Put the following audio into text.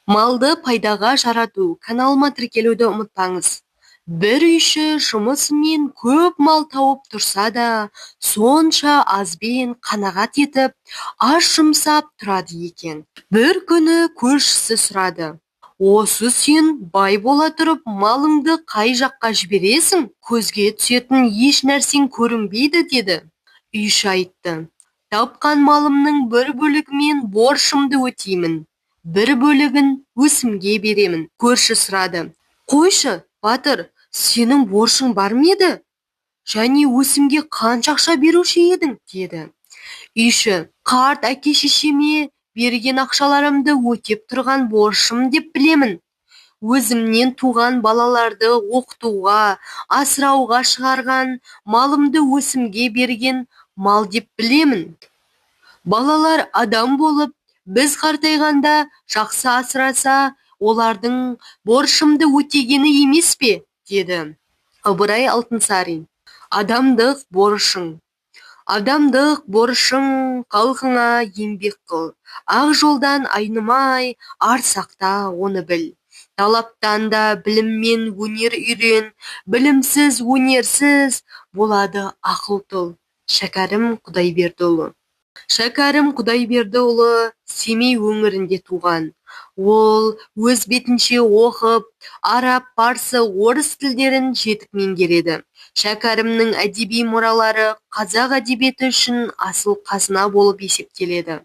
Малды пайдаға жарату каналыма тіркелуді ұмытпаңыз. Бір үйші жұмысымен көп мал тауып тұрса да, сонша азбен қанағат етіп, аз жұмсап тұрады екен. Бір күні көршісі сұрады: "Осы сен бай бола тұрып, малыңды қай жаққа жібересің? Көзге түсетін еш нәрсең көрінбейді", – деді. Үйші айтты: "Тапқан малымның бір бөлігімен борышымды өтеймін, бір бөлігін өсімге беремін". Көрші сұрады: "Қойшы, батыр, сенің борышың бар ма еді? Және өсімге қанша ақша беруші едің?" – деді. Үйші: "Қарт әке-шешеме берген ақшаларымды өтеп тұрған борышым деп білемін. Өзімнен туған балаларды оқытуға, асырауға шығарған малымды өсімге берген мал деп білемін. Балалар адам болып, біз қартайғанда жақсы асыраса, олардың борышымды өтегені емес пе?" – деді. Ыбырай Алтынсарин. Адамдық борышың. Адамдық борышың халқыңа еңбек қыл. Ақ жолдан айнымай, ар сақта, оны біл. Талаптан да білім мен өнер үйрен, білімсіз, өнерсіз болады ақыл тұл. Шәкәрім Құдайбердіұлы. Шәкәрім Құдайбердіұлы Семей өңірінде туған. Ол өз бетінше оқып, араб, парсы, орыс тілдерін жетік меңгереді. Шәкәрімнің әдеби мұралары қазақ әдебиеті үшін асыл қазына болып есептеледі.